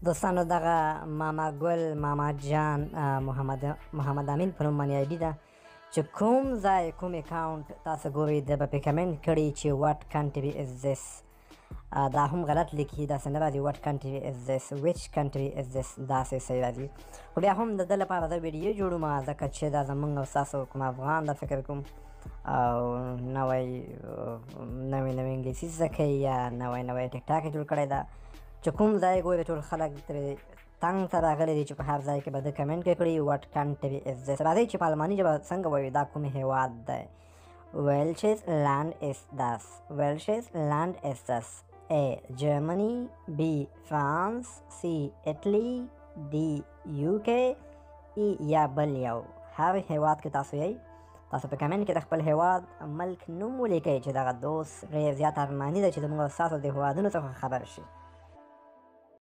دوستانو، دغه ماما ګل ماما جان محمد امین په نوم باندې ID ده، چې کوم ځای کوم اکاونټ تاسو ګورئ، ده به پې کمنټ کړي چې "What country is this?" دا هم غلط لیکي، داسې نه راځي "What country is this?" "Which country is this?" داسې صحیح راځي. خو بیا هم د ده لپاره زه ویډیو جوړوم، ځکه چې دا زمونږ او ستاسو کوم افغان ده فکر کوم، او نوی نوی نوی انګلیسي زده کوي یا نوی نوی ټیک ټاک یې جوړ کړی ده، چې کوم ځای ګوري ټول خلک ترې تنګ ته راغلي دي چې په هر ځای کې به ده کمنټ کړي "What country is this?" راځئ چې په الماني ژبه څنګه وایو دا کوم هیواد دی. Welches Land ist das? Welches Land ist das? A. Germany، B. France، C. Italy، D. UK، E یا بل یو. هر هیواد کې تاسو یئ، تاسو په کمنټ کې د خپل هیواد ملک نوم ولیکئ، چې دغه دوست ډېر زیات ارماني ده چې زموږ او ستاسو د هیوادونو څخه خبر شي.